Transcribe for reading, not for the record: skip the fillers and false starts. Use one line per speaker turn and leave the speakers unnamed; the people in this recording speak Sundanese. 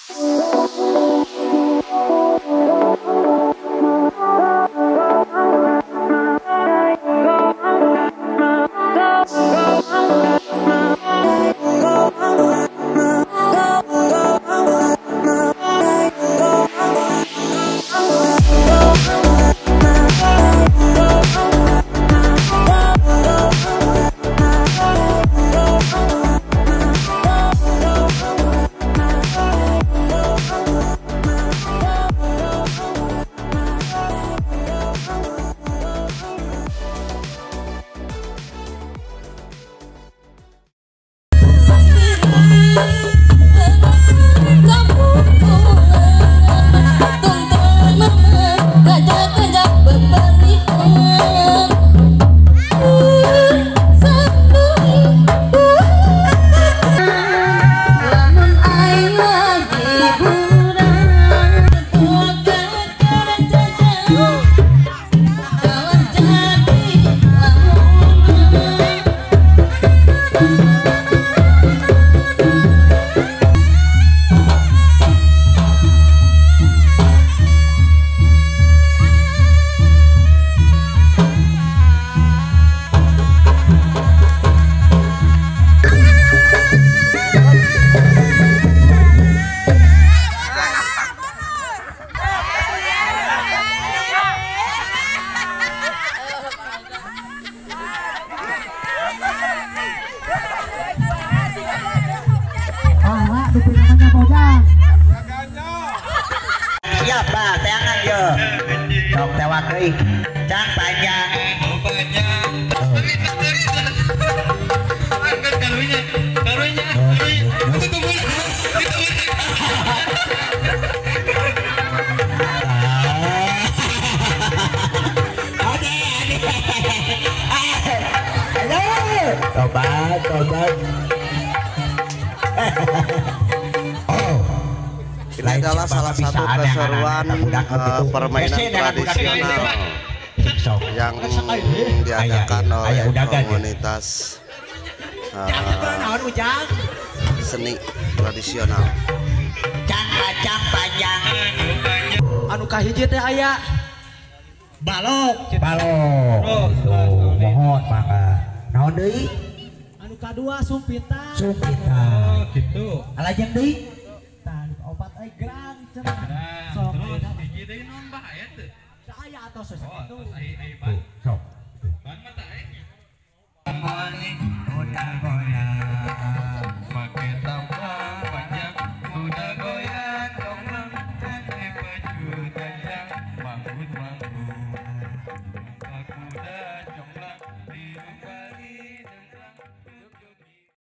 Siapa teangan yo. Sok tewak deui. Cang panjang.
Panjang. Karunya, karunya.
Tobat, tobat. Oh.
Ini adalah salah satu keseruan permainan tradisional yang diadakan oleh komunitas seni tradisional.
Anu kahiji teh aya
balok, balok. Tuh, mohon mangga. Naon deui?
Anu kadua sumpitan.
Sumpitan.
Gitu.
Alajeng deui?
Opat euy gerang cenah. Sok
hiji deui naon bah aya teu?
Teu aya atos sakitu.
Sok.
Ban mah tah aya.
Udah goyang.
Make tampang panjang, udah goyang donglang, ane baju danjang, manggut manggut.